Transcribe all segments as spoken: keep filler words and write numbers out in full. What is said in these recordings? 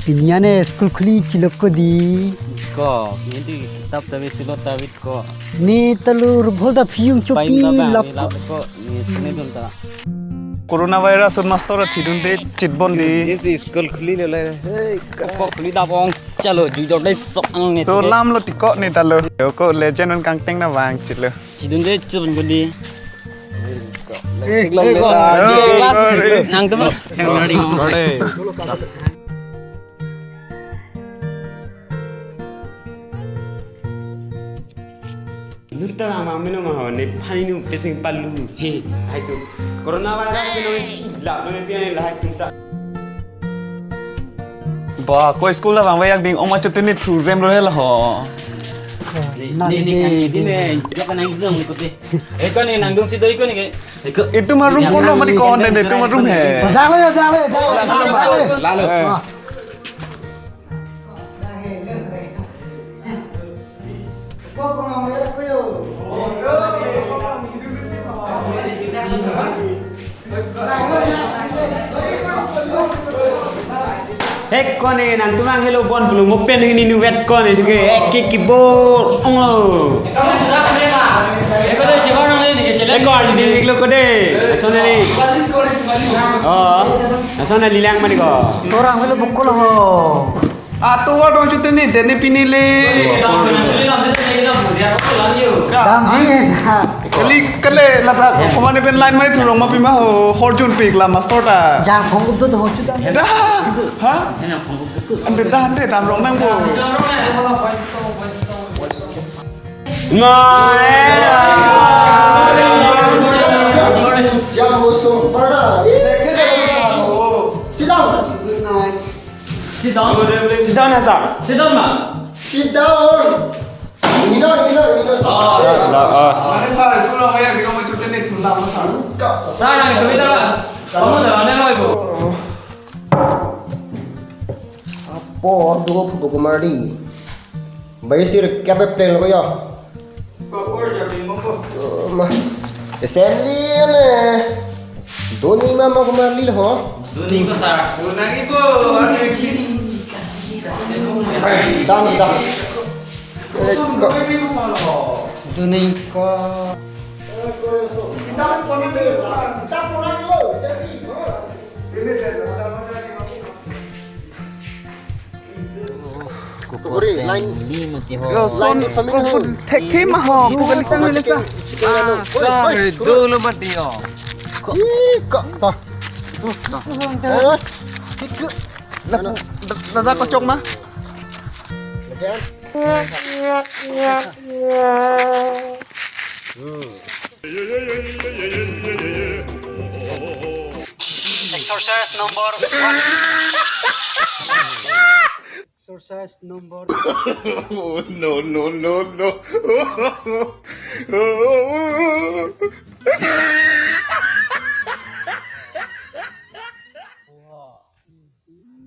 Pini ane school khuli chilok ko di. Ko, neli kitab ta besi lo ta bit ko. Ne ta lo rubhol ta phiyung chopi. Paim ta bang lap. Lap ko, ne sene dun ta. Coronavirus un master athi dunde chitbon di. Neli school khuli le le. Hey, ko khuli da bong. Chalo, ju jok dai sok ang ne. So lam lo tiko ne ta lo. Ko legend un kangteng na bang chit lo. Chidunde chun ko di. Eh, eh, ko. Class, eh, nangtum. Nunta mama mino ma ho ne pani nu pesing palu. He, hai tu. Coronavirus mino chila mino pian lahai tu ta. Ba, ko school la bang wayak ding oma chutini thu rem ro hel ho. Ni, ni, ni, ni, ni, ni, jok nangdung ko te. Eh, ko ni nangdung si doi ko ni ke. Eh, ko. Itu ma room ko lo mati ko ne, itu ma room he. Jalo ya, jalo ya, jalo ya, jalo ya. Lalo. Eh. Ah. Hek kone nangtum ang helo bon pulo mo pen hini nu wet kone juke ek ki keyboard onglo. Eko di di iklo kode. Asonali. Oh, asonali lang mani ko. Orang helo bukul ho. Atu wa dong chutu ni deni pini le. Damji. Kali kale lata komane pen line mane thurong ma pima ho horjun pik la master ta. Jang phong up tu horjun ta. Da. Ha? Ande da ande dam rong nang bo. Jam bosong pada. Sit down. Good night. Sit down. Sit down, sir. Sit down, ma. Sit down. Ino, ino, ino, sir. Ah, ah. Mane sir, school lo kaya kita mau cuti ni, thula mo sir. Sir, ang kami tara. Kamu tara na mo ibu. Apo, dugo phugo kumari. Bai sir, kya pe plan lo ya? Papor jadi mongko. Oh, ma. Assembly ne. Doni mama kumari lo ho. Doni ko sir. Doni ko. Dang, dang. Doni ko. Kita pon ni, kita pon lo, assembly. Uri, line. Lason line ko pun thekthe ma ho, pu kali kang le sa. Chicken, chicken, ah, anu. Oi, sa oi, he, oi. Dolo mati ho. Ih, kok, toh. Toh, toh. Eh, oi. Kik, kik. Lada, lada kocok ma. Lagi, ah. Hmm. Exercise number one. Exercise number. Oh, no, no, no, no.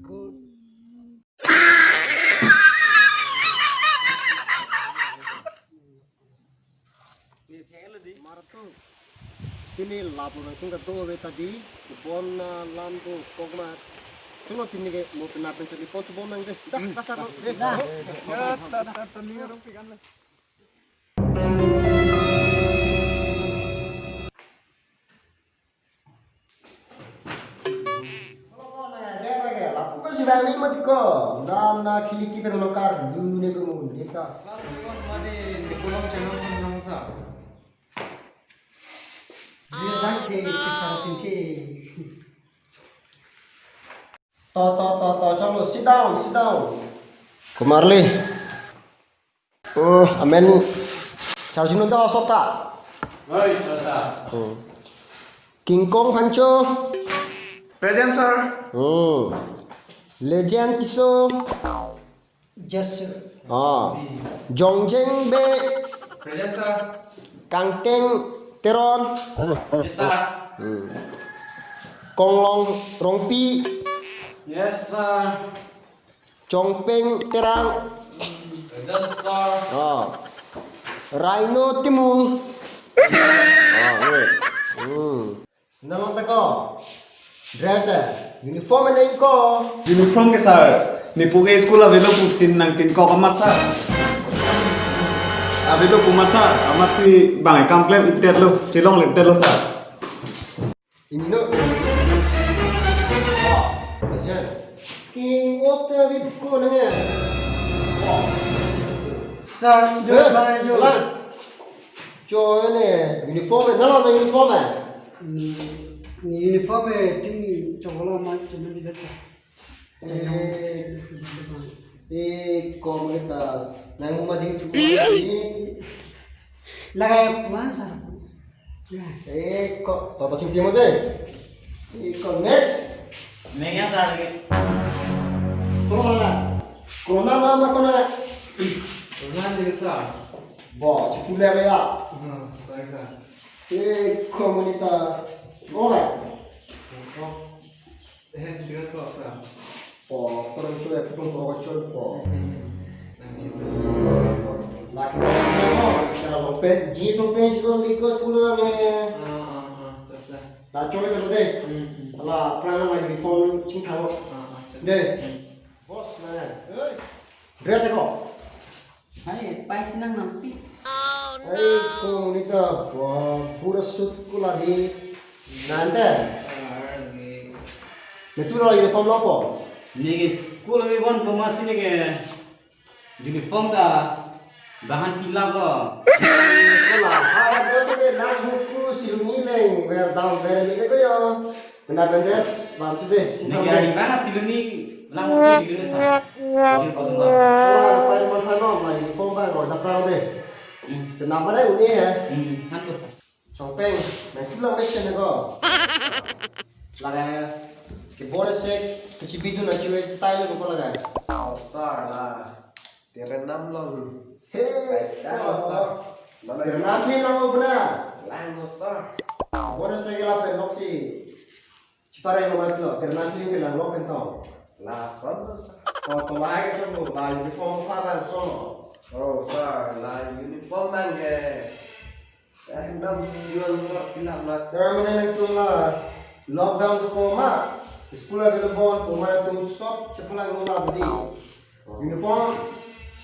Good. Martu. Sini lapu na tung ka do ave ta di. Bon na lam do kokma. Chulo pini ke mo pina pen chali pon chubon nang de. Dah, kasar lo. Eh. Dah. Ya, ta, ta, ta, ni rong pikan le. Lapu si bang ni mati ko. Dan na khiliki pe tolong kar dune ko mun deka. Mane ni kolom channel pun nang sa. Dia dak ke kisah tingki. To, to, to, to, chalo, sit down, sit down. Kumarli. Oh, amen. Charjununda Osok ta. Oi, Chota. Hmm. King Kong Phancho. Present, sir. Hmm. Legend Tisso. Yes, sir. Ah. Jongjeng Bey. Present, sir. Kangteng Teron. Yes, sir. Hmm. Konglong Rongpi. Yes, sir. Chongpeng Terang. Present, sir. Ah. Rhino Timung. Ah, wait. Hmm. Nalong tako. Dress eh. Uniform neng ko. Uniform ke sir. Nepu ke school avelo pu tin nangtinkok amat sir. Avelo pu amat sir, amatsi bang kam klem-idet lo, chelong-idet lo sir. Inut. Ajan. King of the week ko nang ya. Sir, jo, eh, jo. Lang. Jo ne uniform, eh, nalo na uniform eh. Ni, ni uniform eh, ting chokolo ma, chokolo bidat sir. Eh, eh, ko mo ta nang ma ding tu ni. Lagai puan sir. Eh, ko, papa sing timo de. Eh, ko next. Mega sir. Corona. Corona ma ma corona. Corona ni sir. Bo, chipule ya. Hmm, sorry sir. Eh, ko mo ta. Oh, ba. Oh. Eh, sudah kok, sir. Oh, kurang cuy, kurang kurang cuy kok. Nanti, sir. Laki, oh, cara lopet, ji sope sih kok di kos kulo ne. Ah, ah, ah, sir, sir. Nah, coba coba deh. Hmm, hmm. Ala, pernah lagi di phone cing tahu. Ah, ah, sir. Deh. Hmm. Bos, nah, eh. Dress ko. Hai, pai sinang nampi. Hai, ko nita, wah, pura suit ko lagi. Nante. Sir, lagi. Metu lo uniform lo po. Neke school me bon ko masi neke uniform ta bahan pilap lo. Ko la, hai, ko so ke lang buku silungi leng, well down, very big ko yo. Pina pendres, bang tu deh. Neke ari bana silungi lang buku di dulu sa. Jin patung bang. Salah, apa yang mana no, lah uniform bang, kalau dah pernah deh. Hmm. Kenapa deh uni ya? Hmm, kan tu sa. Songpeng, na chulang mesen ko. Laga ke bore se, ke chibidu na chuwe style ko laga. Oh, sir, la. Terenam long. Hey, style, sir. Terenam ni lang ko buna. Lang ko, sir. Bore se ke lapen lok si. Chipare lo mat lo, terenam ni ke lang lok pen tong. Lason lo, sir. To, to lai ke chong lo, la uniform pa bang son lo. Oh, sir, la uniform bang ke. Ekdom jual luar bilang lah. Terus mana nangtum la lockdown tu koma, school lagi lebon, koma nangtum sop cepulang lola tadi. Oh. Uniform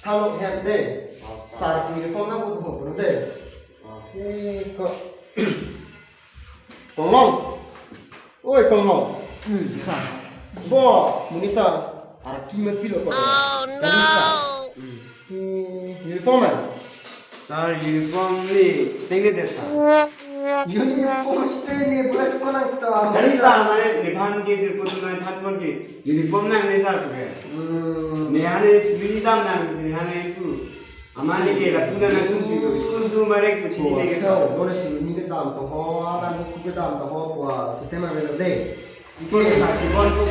thalok hem de. Oh, sir. Sir uniform nang butuh ho, belum de. Oh, sir. Si ko. Konglong. Oi, Konglong. Hmm, sir. Bo, monit ta arki ma pilo ko. Oh, no. Kali, sir. Hmm. Hmm, uniform, eh? Sir, uniform ni chiteng ne det, sir. Uniform chiteng ne buat ko nang ta. Kali, sir, mane nephan ke jirpo tu nang than pon ke uniform nangne, sir, tu ke. Hmm. Ne hane siluni dam nang, si hane tu. Amani ke lapu nang tu si tu. School tu marek tu chini ke, sir. Ko, ko siluni kedam to ho, alam ko kedam to ho, ko system avelo de. Iko ke sir, kebon ko.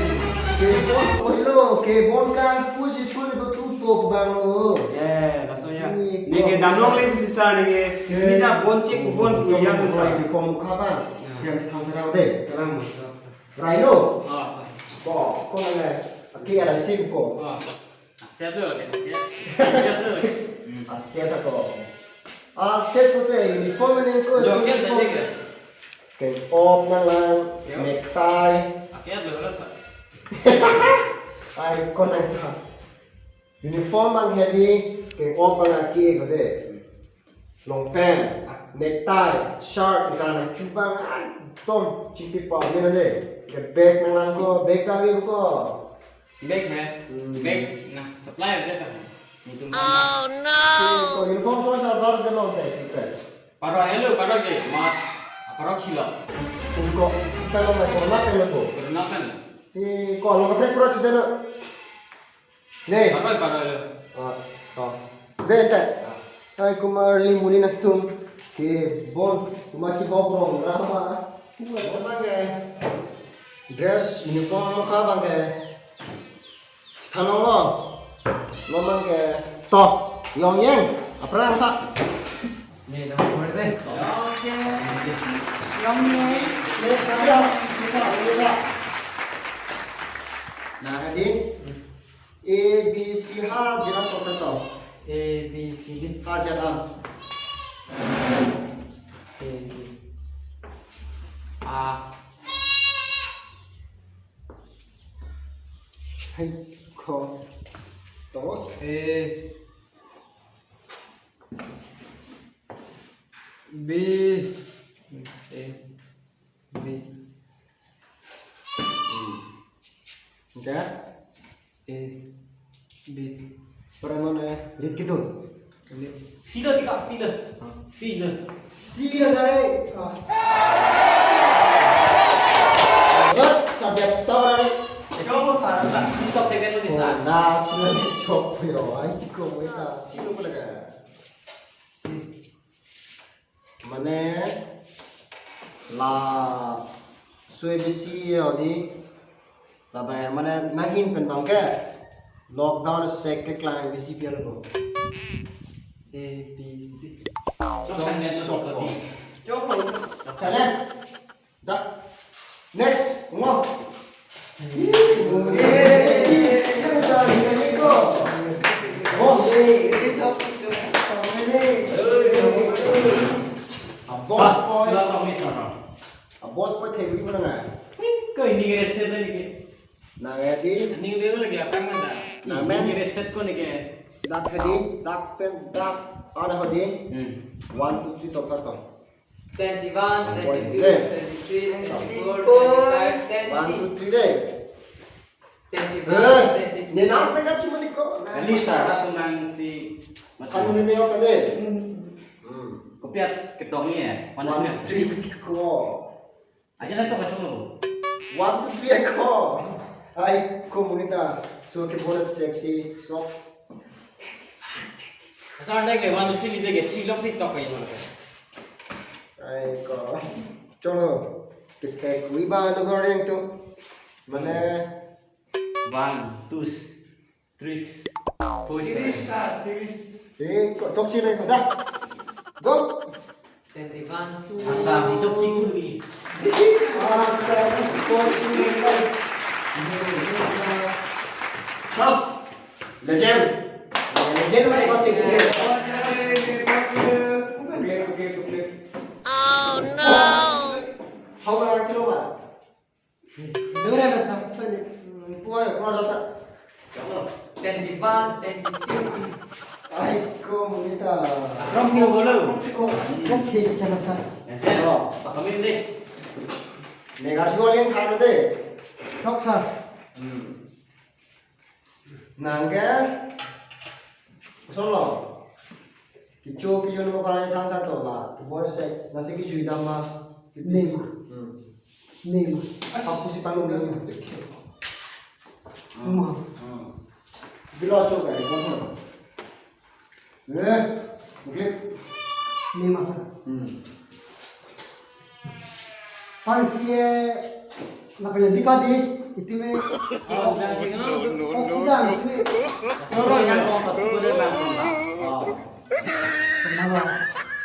Kebon ko lo, kebon kan pusi school itu tutup bang lo. Eh, laso ya. Ini neke ko damlong le pusi sir neke. Ini dah bon cek bon ko ya, ko sir. Uniform ko apa? Ya. Yang tang serau de. Sekarang, sir. Rhino. Ah, sir. Ko, ko nang eh. Oke, ada sim ko. Ah. Aset lo, ya. Yes lo. Hmm. Aset ako. Aset ko te uniform ne ko. Jo, ke uniform. Tadi ke? Keng op nang lang, yo, necktie. Aket lo, lo, Pak. Ai, ko nang ta. Uniform bang ya di, keng op bang aki ko de. Long pant, necktie, shirt, kana chubang, ah, tom, chingti pa, ni na de. Ke bag nang lang ko, bag ta wi ko. Bag hai? Hmm. Bag na supply de ta. Nitum. Oh no! Ko uniform so sa dar de long de, ke. Paro hello, paro ke, mat, paro chilo. Kum ko, kita lo na ko na ke lo ko. Pero na kan. Ti ko lo ka pura chute na. Ne. Paro, paro hello. Ah, ah. Ve ta. Ai kumar li muni nangtum. Kebon, kuma kihok rong rama. Kuma bang ke. Dress uniform ka bang ke. Thanong lo. Lo bang ke. To, yong yeng. Aphrang ta. Ne, dong kumar de. Oke. Yong yeng. Ne, kaya. Kita, kita. Nah, adi. A, B, C, ha, jera total to. A, B, C, D. Ha, jera. A, B. A. Hai. To. To. A, B, A, B. Hmm. Enggak? A, B. Pernah, eh, read gitu. Ini. Sila, tika, sila. Hah? Sila. Sila, dai. Ah. What? Subject tahu, dai. Coba, sir, sir. Stop, tekan dulu, sir. Oh, nah, sila, cok, yo. Ai, tiko, mereka. Sila, apa lagi? Si. Mane, la sui bisi odi, la bang, mane, nanghin pen bang ke lockdown sek keklang bisi pial bo. A, B, C. Chok, chok, chok, chok. Chok, chok. Chale. Da. Next, ngo. Boss. A boss boy. A boss boy thek wi mana ngai. Ko ini ke reset lagi ke. Nang edi. Ini dia lagi apa mana? Nang men. Ini reset ko ni ke. Dak hadi, dak pen, dak ada hadi. Hmm. One, two, three, tok, tok, tok. Twenty-one, twenty-two, twenty-three, twenty-four, twenty-five, twenty. One, two, three, deh. Twenty-one, twenty-two. Nenas na kan cuma liko. Kali sara tunang si. Kamu ni tengok kan deh. Hmm. Kopiat ketong ni ya. One, two, three, ko. Aja kan to kacung lo. One, two, three, ko. Ai, komunita. So ke bonus sexy, soft. Asal dek ke one, two, three, dek ke three lok si tok kayo. Ai ko. Cholo. Kita kui ba lo goreng tu. Mana? One, two, three, four, tiris, sir, tiris. Eh, kok chok chile ko da. Go. Twenty-one, two. Asa si chok chikul ni. Asa si chok chile ko. Stop. Legend. Legend mana kau cik? Clear, clear, clear. Oh no. How about you, man? Dura na sa, apa ni? Tua ya, keluar data. Twenty-one, twenty-two. Ai, komunita. Rom mo bolo. Oke, chalo sa. Yan siya. Oh. Pakamin deh. Negar jual yang khana deh. Tok sa. Hmm. Nang ke, solo. Kicho kijo no kala thang ta to la. Kibor se, nasi kijui dam ma. Nema. Hmm. Nema. Aku si panu nang. Nema. Hmm. Bilo cho ka, kibor. Eh, muklik. Nema sa. Hmm. Pansi, eh, na kaya di ka di, iti me. Oh, kita, iti me. Solo yang mau satu ko de bang. Ah. Kenapa?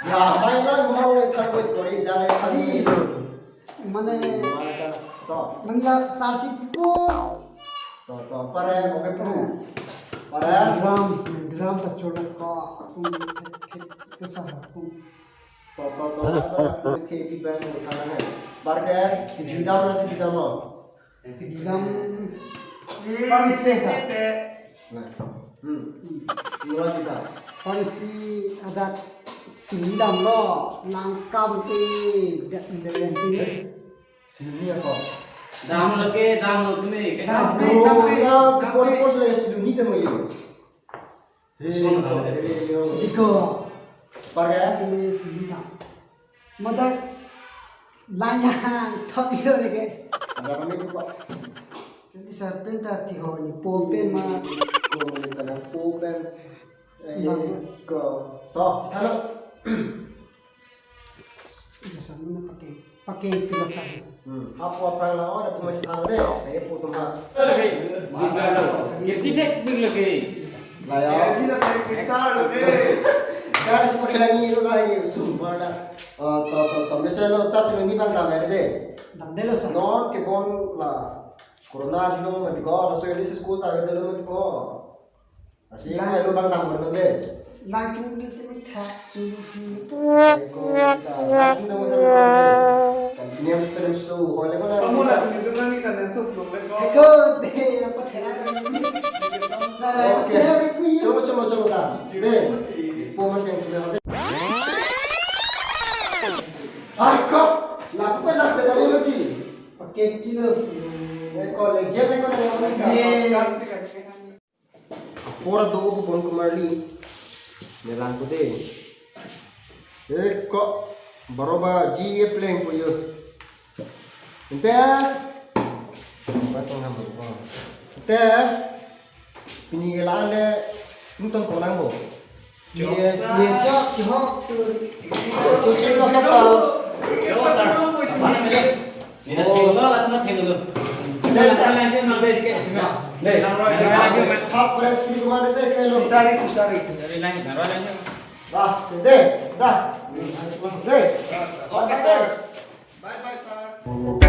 Ya, hai na mau le thar ko kori dale kali. Mane, mana ka? To. Mane la sarsi ko. To, to, pare, oke, pro. Pare. Drum, drum ta chola ko. Tum, ke, ke, ke sa, tum. To, to, to, pare, ke, ke, ke, ke, ke, ke, ke, ke, ke, juda mana si juda mo? Dam. Pari sesa. Nah. Hmm. Dua juta. Pari si adak sindam lo nangkam ke dak indem ti. Sini apa? Dam lo ke, dam lo tumi. Dam, dam, dam, dam. Dam, dam. Pori pori sini temo yo. Son kali deh. Iko. Pare? Ini sini tak. Mata layang thok ilo ni ke. Ada kami tu, Pak. Nanti sampai tak tiho ni popen ma. Ko ni kana popen. Eh, ko. To, halo. Biasa mana pakai, pakai pila sabi. Hmm. Apo aphrang la ora tuma chithang de, eh, pu tuma. Oke. Gifti tek sing lagi. Laya. Gifti na pakai pizza lagi. Kan seperti lagi itu lagi sumber dah. Oh, to, to, to. Misalnya tas ini bang dam ya de. Dam de lo sa. Non kebon la. Corona jilong mati ko, la so ini school ta de lo mati ko. Asi, lang, lo bang dam bor nonde. Lang chung di timi thak su. Eko ta, lang chung dam bor nonde. Kan niam su terem su, hole ko na. Kamu lah sini tu nanti tanya su belum leko. Eko de, apa thela ni? Okay. Cholo, cholo, cholo, ta. De. Po mate, de. Ay, ko. Lapu, lapu, lapu, lapu. Pakai kilo. Eh, ko, le, jam, ko, le, ko. Ye. Apor do ko pon ko marli. Nelang ko de. Eh, ko. Baroba ji ye pleng ko yo. Ente. Batong ham ko. Ente. Pini ke lang le. Nton ko lang bo. Ye, ye chok, chok. To chek ko sop ta. Yo, sir. Mana mila? Nina thenglo, la tuma thenglo. Dei, dei. Thap beres pini kemana dei ke lo. Sorry, sorry. Sorry lang, sorry lang. Dah, dei, dah. Dei. Okay, sir. Bye bye, sir.